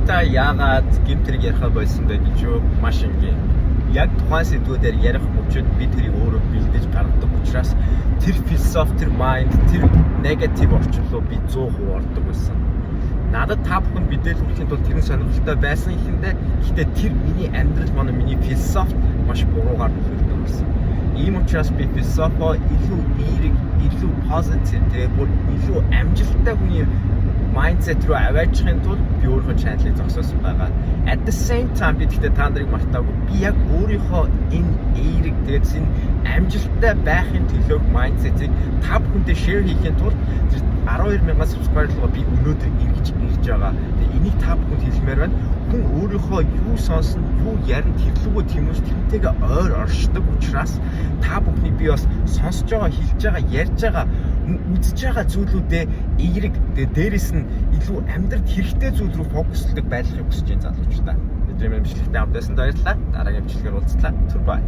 Та яагаад гэмт хэрэг яриахаа больсон бэ гэж юу, маш энгийн. Яг тухайн сэдвүүдээр ярих мөчөд би тэрийг өөрөө бэлдэж гаргадаг учраас тэр философи, тэр mind, тэр негатив орчин руу би 100% ордог байсан. Надад та бүхэнд мэдээлэл хүргэхийн тулд тэр нь сонирхолтой байсан ихэндээ, гэхдээ тэр миний амьдрал манай миний философи маш буруугаар нөлөөлдөг байсан. Ийм учраас би философо илүү эерэг, илүү positive, тэгээ бүр илүү амжилттай хүний mindset руу аваачихын тулд би өөрийнхөө channel-ыг зогсоосон байгаа. At the same time би гэхдээ та нарыг мартаагүй. Би яг өөрийнхөө энэ эерэг, тэгээд энэ амжилттай байхын төлөөх mindset-ийг та бүхэндээ share хийхийн тулд тэр 12 мянган subscriber руу би өнөөдөр эргэж ирж байгаа. Тэгээ энийг та бүхэнд хэлмээр байна. Хүн өөрийнхөө юу сонсно, юу ярина, тэр лүүгээ тэмүүлж тэрнтэйгээ ойр оршдог учраас та бүхний би бас сонсож байгаа, хэлж байгаа, ярьж байгаа, үзэж байгаа зүйлүүдээ эерэг, тэгээ дээрэс нь илүү амьдралд хэрэгтэй зүйл рүү focus лдог байхыг хүсэж байна, залуучуудаа. Бидний бичлэгтэй хамт байсанд баярлалаа. Дараагийн бичлэгээр уулзлаа. Түр бай.